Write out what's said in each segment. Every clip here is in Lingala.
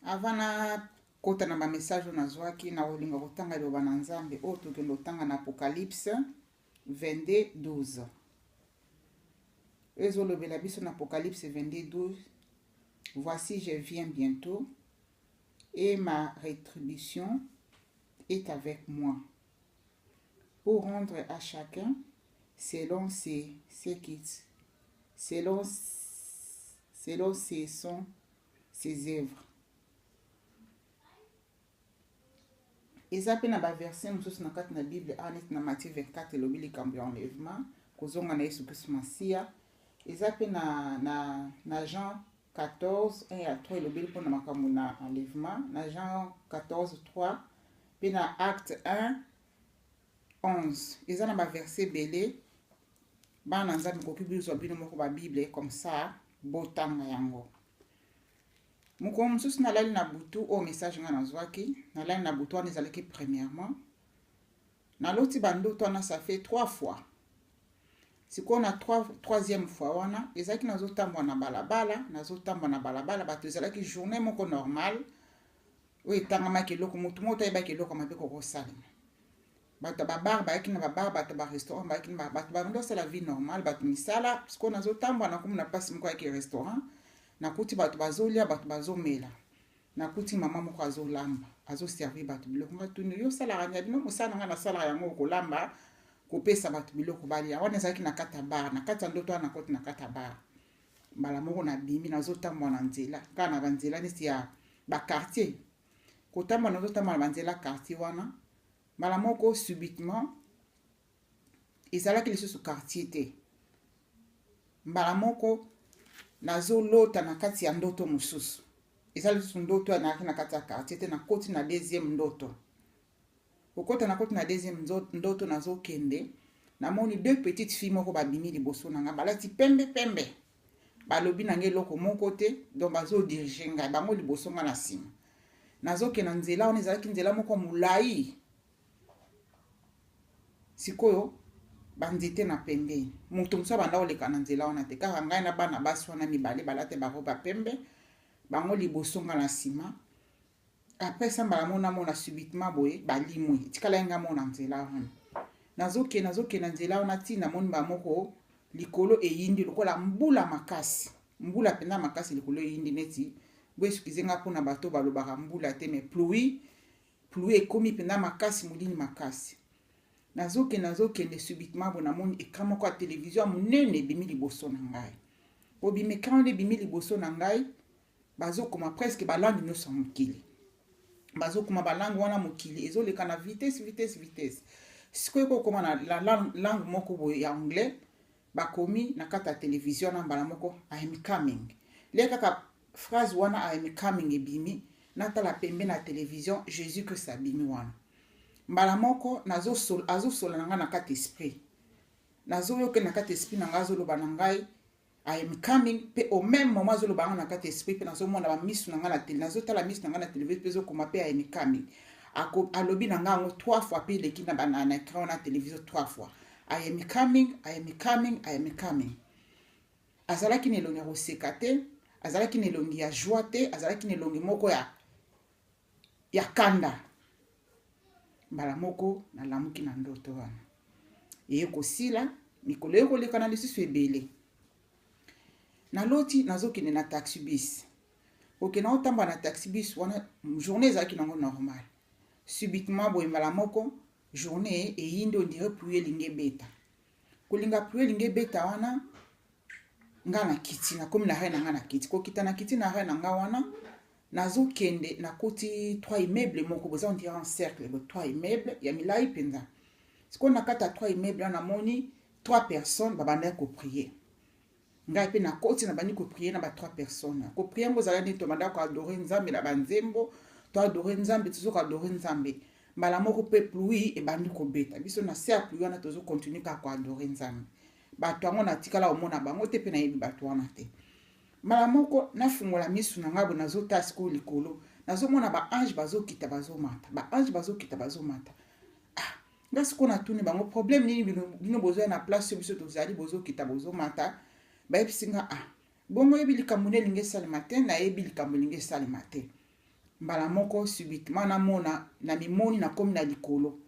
Avant na kota na ba message oyo nazwaki, nakolinga kotanga liloba na Nzambe oyo tokende kotanga na Apocalypse 22 12. Ezolobela biso na Apocalypse 22 12: Voici, je viens bientôt et ma rétribution est avec moi pour rendre à chacun selon ses, ce qui, selon, selon ses, son, ses œuvres. Eza mpe na baverset mosusu na kati na Bible awa, neti na Matthieu 24, elobi likambo ya enlèvement, kozonga na Yesu Kristu Masiya. Eza mpe na Jean 14 1 ya 3, elobeli mpona makambo na enlèvement na Jean 14 3, mpe na Acte 1 11. Eza na baverset ebele. Bana na Nzambe, koki bizwa bino moko babible comme ça botanga yango. Mokolo mosusu nalali na butu, oyo message nga nazwaki, nalali na butu wana ezalaki premièrement naloti bandoto wana, ça fait trois fois. Sikoyo na troisième fois wana ezalaki nazotambola na balabala, nazotambola na balabala, bato ezalaki journée moko normale oyo etangamaki eloko, motu moko toyebaki eloko mabe kokosalema. Bato ya babar bayaki na babar, bato ya barestaurant bayaki na bato, babandi kosala vie normale, bato misala. Sikoyo nazotambola, nakomi na place moko yaki restaurant, nakuti bato bazolia, bato bazomela. Nakuti mama moko azolamba, azoservir bato biloko. Nga tuni: "Yo osalaka nini?" "Bino mosala na ngai nasalaka yango kolamba, kopesa bato biloko balia." Wana ezalaki na kati ya bar. Na kati ya ndoto wana nakoti na kati ya bar, mbala moko nabimi, nazotambola na nzela, kaka na banzela neti ya baquartier. Kotambola, nazotambola na banzela quartier wana, mbala moko subitement ezalaki lisusu quartier te. Mbala moko nazolota na kati ya ndoto mosusu, eza lisusu ndoto ya nayaki na kati ya quartier te. Nakoti na deuxième ndoto. Kokota, nakoti na deuxième ndoto, nazokende, namoni deux petites filles moko babimi liboso na ngai, balati pembe pembe, balobi na ngai eloko moko te. Donc bazodirige ngai, bango liboso, ngai na nsima. Nazokende na nzela wana, ezalaki nzela moko molai. Sikoyo banzete na pembeni, moto mosusu abanda koleka na nzela wana te, kaka ngai na bana basi wana mibale balate barobe pembe, bango liboso, ngai na nsima. Après ça, mbala moko namona subitement boye balimwe, etikala ye ngai mona nzela wana. Nazokende, nazokende na nzela wana, ntina namoni bamoko likolo eyindi lokola mbula makasi, mbula mpenza makasi, likolo eyindi neti bo excuse nga mpona bato balobaka mbula te, mais pluie, pluie ekomi mpenza makasi, molili makasi. Nazokende, nazokende, subitement boye namoni écran moko ya télévision ya monene ebimi liboso na ngai. Obima écran wana ebimi liboso na ngai, bazokoma presque balangue nyonso ya mokili, bazokoma balangue wana, mokili ezoleka na vitesse, vitesse, vitesse. Sikoyo ekokoma na langue moko boye ya anglais, bakomi na kati ya télévision na mbala moko: "I am coming." Le kaka phrase wana "I am coming" ebimi, natala pembe na télévision, Jésus Christ abimi wana mbala moko, azosola na ngai na kati esprit. Nazoyoka na kati esprit na ngai azoloba na ngai: "I am coming." Mpe au même moment azoloba nga na kati esprit, mpe nazomona bamisu na ngai na tele, nazotala misu na ngai na télévision mpe ezokoma mpe "I am coming". Alobi na ngai yango trois fois, mpe eleki na écran na télévision trois fois: "I am coming, I am coming, I am coming." Azalaki na elongi ya koseka te, azalaki na elongi ya joie te, azalaki na elongi moko ya kanda. Mbala moko nalamuki na ndoto wana. Eye kosila, mikolo eye koleka na lisusu ebele, naloti nazokende na taxi bus. Okende otambola na taxi bus wana, journée ezalaki nango normal. Subitement boye, mbala moko journée eyindi, on dirait pluie elingi ebeta. Kolinga pluie elingi ebeta wana, nga na kiti, nakomi na arrêt na nga, na kiti, kokita na kiti na arrêt na nga wana, nazokende, nakoti trois immeuble moko boza on dirait en cercle bo, trois immeuble ya milai mpenza. Sikoyo na kati ya trois immeuble wana, namoni trois personnes babandaki koprier. Ngai mpe nakoti, nabandi koprier na ba trois personnes. Koprier yango ezala nini? Tobanda koadorer Nzambe na banzembo, toadorer Nzambe, tozokoadorer Nzambe. Mbala moko mpe pluie ebandi kobeta biso na se ya pluie wana, tozocontinuer kaka koadorer Nzambe. Bato yango natikala komona bango te, mpe nayebi bato wana te. Mbala moko nafungola misu na ngai boye, nazotala sikoyo likolo, nazomona baange bazokita, bazomata, baange bazokita, bazomata. Ah, nga sikoyo natuni bango: "Problème nini bino bozoya na place oyo biso tozali, bozokita, bozomata?" Bayebisi nga: "Ah bongo oyebi likambo nde elingi esalema te?" "Nayebi likambo elingi esalema te." Mbala moko subitement namona, namimoni nakomi na likolo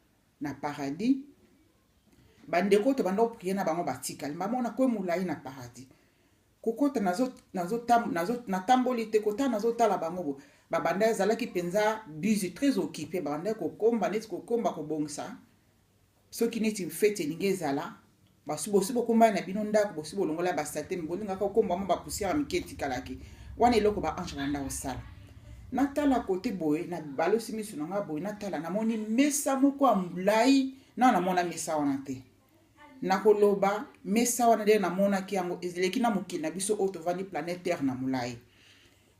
na paradis. Bandeko tobanda koprier na bango batikali, bamona kwe molai na paradis. Kokota natamboli te, kotala nazotala bango bo babanda ezalaki mpenza busy, très occupé. Babanda kokomba, neti kokomba, kobongisa soki neti fête elingi ezala. Basi bosi bokombani na bino ndako, bosi bolongola basaleté, me bolingaka kokomba mwa bapoussière mike etikalaki wana. Eloko ba ange banda kosala, natala kote boye, na balosi miso na nga boye, natala, namoni mesa moko ya molai. Na namona mesa wana te. Nakoloba mesa wana nde namonaki yango eleki na mokili na biso oyo tovandi, planète Terre, na molai.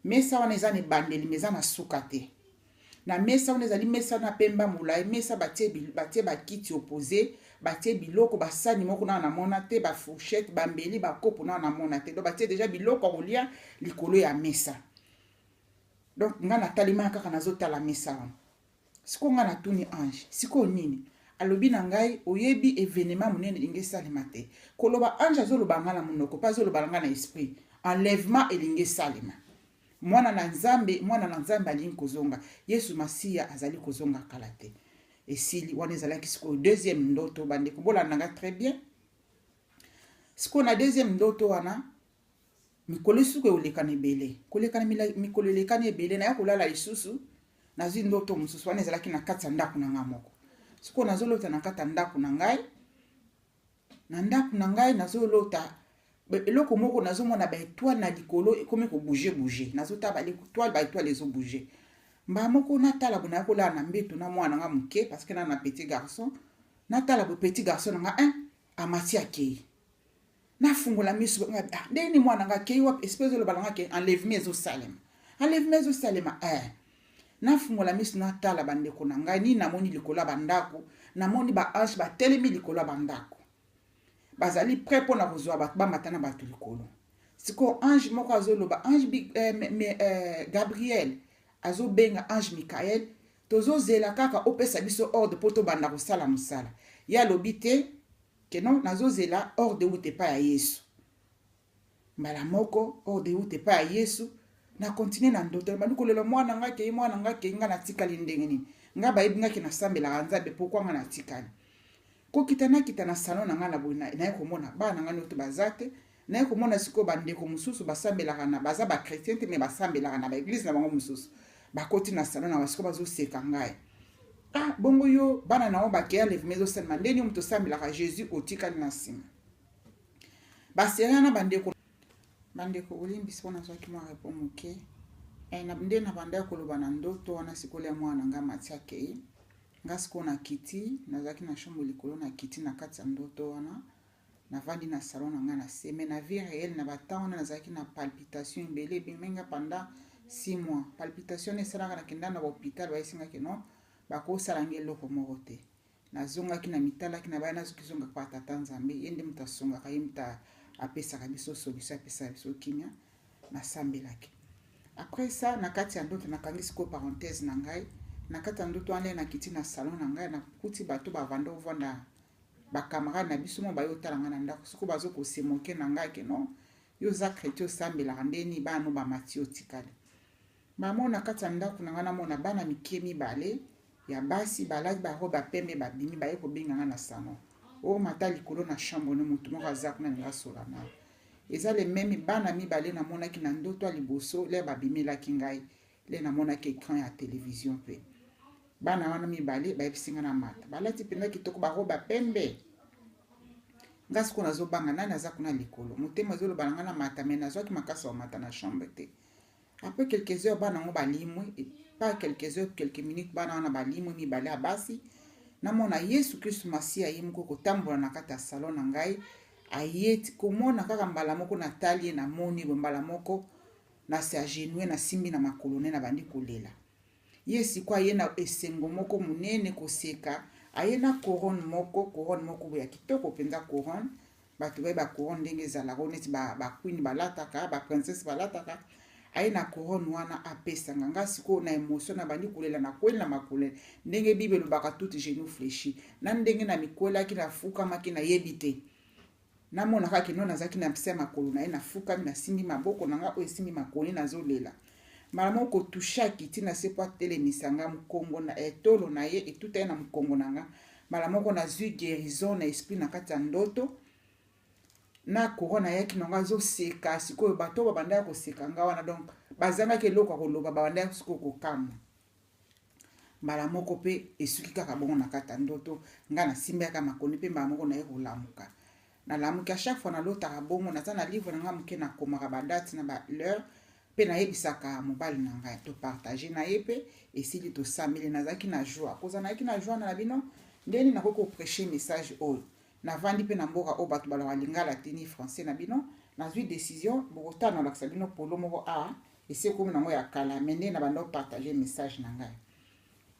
Mesa wana eza na ebandeli, me eza na suka te. Na mesa wana, ezali mesa wana pemba molai, mesa batie bakiti opposé, batie biloko, basani moko nana namona te, bafourchette, bambeli, bakopo nana namona te. Donc batie déjà biloko ya kolia likolo ya mesa. Donc nga natalimaka kaka, nazotala mesa wana. Sikoyo nga natuni ange: "Sikoyo nini?" Alobi na ngai: "Oyebi événement monene elingi esalema te." Koloba, ange azoloba nga na monoko mpe azoloba na ngai na esprit: enlèvement elingi esalema, mwana na Nzambe, mwana na Nzambe alingi kozonga, Yesu Masiya azali kozonga kala te. Esili wana, ezalaki sikoyo deuxième ndoto. Bandeko, bolanda nga très bien. Sikoyo na deuxième ndoto wana, mikolo suku ekolekana ebele, kolekana mikolo elekani ebele, naya kolala lisusu, nazwi ndoto mosusu. Wana ezalaki na kati ya ndako na ngai moko. Sikoyo nazolota na kati ya ndako na ngai, na ndako na ngai nazolota eloko moko, nazomona baétoile na likolo ekomi kobouger bouger. Nazotala baétoile, baétoile ezobouger. Mbala moko natala boye, naya kolala na mbeto na mwana nga moke, parce que na petit garçon. Natala boye, petit garçon na nga un amati, akei. Nafungola miso: "Ah, ndenge nini mwana nga akei wapi?" Esprit ezoloba na nga ke enlèvement ezosalema, enlèvement ezosalema. Eh, nafungola miso, natala, bandeko na ngai, nini namoni likolo ya bandako? Namoni baange batelemi likolo ya bandako, bazali prêt mpona kozwa bato, bamata na bato likolo. Sikoyo ange moko azoloba, ange eh, Gabriel azobenga ange Mikael: "Tozozela kaka opesa biso ordre mpo tobanda kosala mosala." Ye alobi te ke non, nazozela ordre euta epai ya Yesu. Mbala moko ordre euta epai ya Yesu. Na continue na ndoto, nabandi kolela: "Mwana ngai kei, mwana ngai kei, ngai natikali ndenge nini? Ngai bayebi ngaki nasambelaka Nzambe, pourquoi ngai natikali?" Kokita, nakita na salon na ngai na boye, naye komona bana na ngai nioto baza te. Naye komona sikoyo bandeko mosusu basambelaka na, baza bachrétien te, me basambelaka na baéglise na bango mosusu, bakoti na salon na basiko, bazoseka ngai: "Ah, bongo yo, bana na yo bakeya, enlèvement ezosalema, ndeni yo moto osambelaka Jésus otikali na nsima?" Baseria na bandeko. Bandeko, bolimbisi mpo nazwaki mwa repos moke. Nde na banda koloba na ndoto wana, sikoyo ya mwana na ngai mati, akei. Nga sikoyo nakiti, nazalaki na chambre likolo, nakiti na kati ya ndoto wana, navandi na salon na ngai na se. Mais na vie réelle, na batemps wana, nazalaki na palpitation ebele, ebimi nga pendant 6 mois. Palpitation wana esalaka nakenda na bahôpital, bayesingaki non, bakosala nga eloko moko te. Nazongaki na mitalaki na baya, nazoki zonga kpa tata Nzambe. Ye nde moto asongaka, ye moto apesaka biso solution, apesaka biso kimia. Nasambelaki. Après ça, na kati ya ndoto, nakangi sikoyo parenthèse na ngai. Na kati ya ndoto wana, nakiti na salon na ngai, nakuti bato bavanda, ovanda bacamarade na biso mo baye otala ngai na ndako. Sikoyo bazokose moquer na ngai ke non, yo oza chrétien, osambelaka, ndeni bana no bamati, otikali? Bamona na kati ya ndako na ngai, namona bana mike mibale ya basi balati barobe ya pembe, babimi, baye kobenga ngai na salon: "Oyo mata likolo na chambre no, motu moko aza kuna, ninga asola na." Eza le même bana mibale namonaki na ndoto ya liboso, le babimelaki ngai, le namonaki écran ya télévision. Mpe bana wana mibale bayebisi ngai na mata, balati mpenza kitoko, barobe ya pembe. Nga sikoyo nazobanga nani aza kuna likolo. Motema ezoloba na ngai na mata, me nazwaki makasi ya mata na chambre te. Après quelques heures, bana yango balimwe, pas quelques heures, quelques minutes, bana wana balimwe mibale ya basi. Namona Yesu Kristu Masiya ye moko kotambola na kati ya salon na ngai. Aye komona kaka, mbala moko natali ye, namoni boye, mbala moko nase agenouiller, nasimbi na makolo ne, nabandi kolela. Ye sikoyo aye na esengo moko monene, koseka, aye na couronne moko, couronne moko boye ya kitoko mpenza. Couronne, bato bayeba couronne ndenge ezalaka, neti baqueen balataka, baprincesse balataka. Aye na couronne wana, apesanga nga. Sikoyo na émotion, nabandi kolela, nakweli na makolo, ndenge Bible elobaka: "Tout genou fléchi." Na ndenge na mikwelaki, nafukamaki, nayebi te, namona kaka no nazalaki na se ya makolo na ye, nafukami, nasimbi maboko na nga oyo esimbi makolo, nazolela. Mbala moko kotouche, akiti na se mpo atelemisa nga, mokongo na etolo na ye etuta ye na mokongo na nga. Mbala moko nazwi guérison na esprit na kati ya ndoto. Na couronne ayaki nango, azoseka. Sikoyo bato oyo babandaki koseka nga wana, donc bazangaki eloko ya koloba, babandaki sikoyo kokamwa. Mbala moko mpe esuki kaka bongo na kati ya ndoto. Ngai nasimbaka makoni mpe mbala moko naye kolamuka. Nalamuki. A chaque fois nalotaka bongo, naza na livre na ngai moke, nakomaka badate na baheure mpe nayebisaka mobali na ngai, topartage na ye mpe esili, tosambeli. Nazalaki na joie, koza nayaki na joie na bino ndeni nakoki koprêche message oyo. Navandi mpe na mboka oyo bato balobaka lingala te ni français na bino. Nazwi décision, bokotala, nalakisa bino polo moko awa, esi ekomi nango ya kala, mais nde na banda kopartage message na ngai,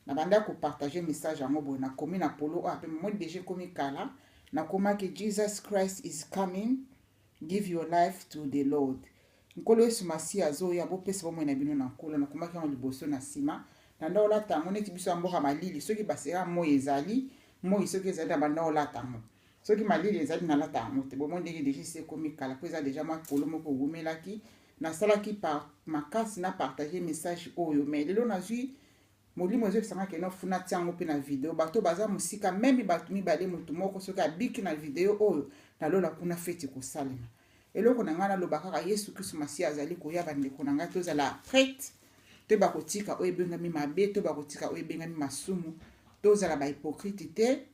na banda kopartage message yango boye. Nakomi na polo oyo mpe moi déjà ekomi kala, nakomaki "Jesus Christ is coming, give your life to the Lord." Nkolo Yesu Masiya azoya, bopesa bomoi na bino na Nkolo. Nakomaki yango liboso na nsima. Na nda olata yango neti biso ya mboka malili, soki baseka moi ezali, moi soki ezali, na banda olata yango. Soki malili ezali, nalata yango te. Bomoi ndenge déjà esi ekomi kala, mpo eza déjà mwa polo moko ewumelaki. Nasalaki par makasi na partage message oyo, mais lelo nazwi molimo ezoyebisanga keno funa tia yango mpe na video. Bato baza mosika, même bato mibale, motu moko soki abiki na video oyo, nalola kuna feti kosalema. Eloko na ngai naloba kaka, Yesu Kristo Masiya azali koya. Bandeko na ngai, tozala prête, toyeba kotika oyo ebengami mabe, toyeba kotika oyo ebengami masumu, tozala bahypocrite te,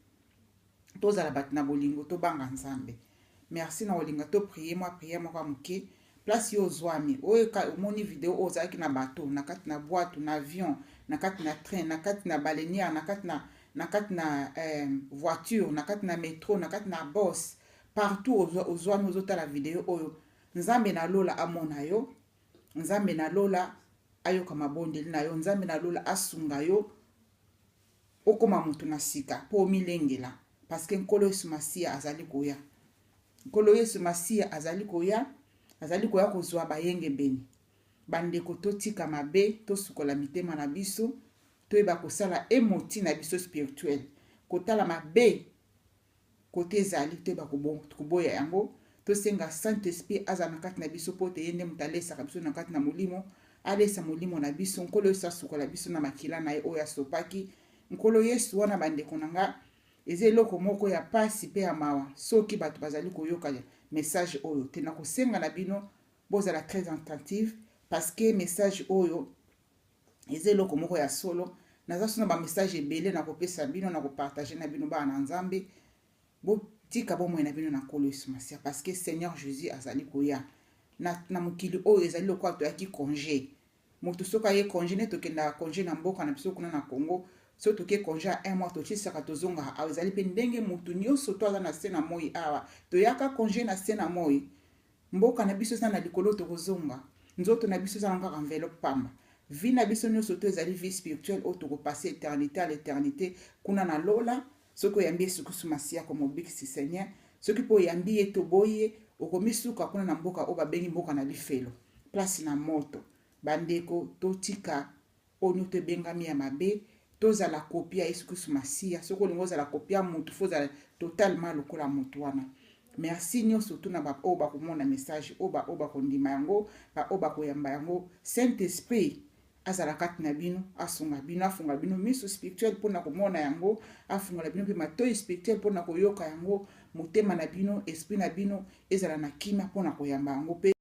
tozala bato na bolingo, tobanga Nzambe. Merci. Na kolinga toprie mwa prière moko ya moke. Place yo ozwami oyo, omoni video oyo, ozalaki na bateau, na kati na bwato, na avion, na kati na train, na kati na baleinière, na kati na voiture, na kati na métro, na kati na bus, partout ozwami ozotala video oyo, Nzambe na lola amona yo, Nzambe na lola ayoka mabondeli na yo, Nzambe na lola asunga yo okóma moto na sika mpo omilengela, parce que Nkolo Yesu Masiya azali koya. Nkolo Yesu Masiya azali koya, azali koya kozwa bayengebeni. Bandeko, totika mabe, tosukola mitema na biso, toyeba kosala emoti na biso spirituel, kotala mabe kote ezali, toyeba koboya yango. Tosenga Saint Esprit aza na kati na biso, mpo te ye nde moto alesaka biso na kati na molimo, alesa molimo na biso. Nkolo Yesu asukola biso na makila na ye oyo asopaki, Nkolo Yesu wana. Bandeko na nga, eza eloko moko ya pasi mpe ya mawa soki bato bazali koyoka message oyo te. Nakosenga na bino bozala très attentive, parce que message oyo eza eloko moko ya solo. Naza so na bamessage ebele nakopesa bino, na kopartage na bino. Bana na Nzambe, botika bomoi na bino na Nkolo Yesu Masiya, parce que Seigneur Jésus azali koya na mokili oyo. Ezali lokola toyaki congé. Moto soki aye congé, nde tokendaka congé na mboka na biso kuna na Congo, soki toke congé ya un mois, totisaka, tozongaka awa. Ezali mpe ndenge motu nyonso to aza na se na moi awa, toyaka congé na se na moi. Mboka na biso eza na likolo, tokozonga. Nzoto na biso eza na kaka enveloppe pamba. Vie na biso nyonso to ezali vie spirituelle oyo tokopase éternité à l'éternité kuna na lola, soki oyambi Yesu Kristu Masiya komobikisi Seigneur. Soki mpe oyambi ye, toboyi ye, okomisuka kuna na mboka oyo babengi mboka na lifelo, place na moto. Bandeko, totika oyo nyonso ebengami ya mabe, tozala copie ya Yesu Kristu Masiya. Soki olingi ozala copie ya motu, faut ozala totalement lokola motu wana. Merci nyonso tuna baoyo bakomona message oyo, baoyo bakondima yango, baoyo bakoyamba yango. Saint Esprit azala kati na bino, asunga bino, afungola bino miso spirituel mpona komona yango, afungola bino mpe matoi spirituel mpona koyoka yango. Motema na bino, esprit na bino ezala na kimia mpona koyamba yango mpe.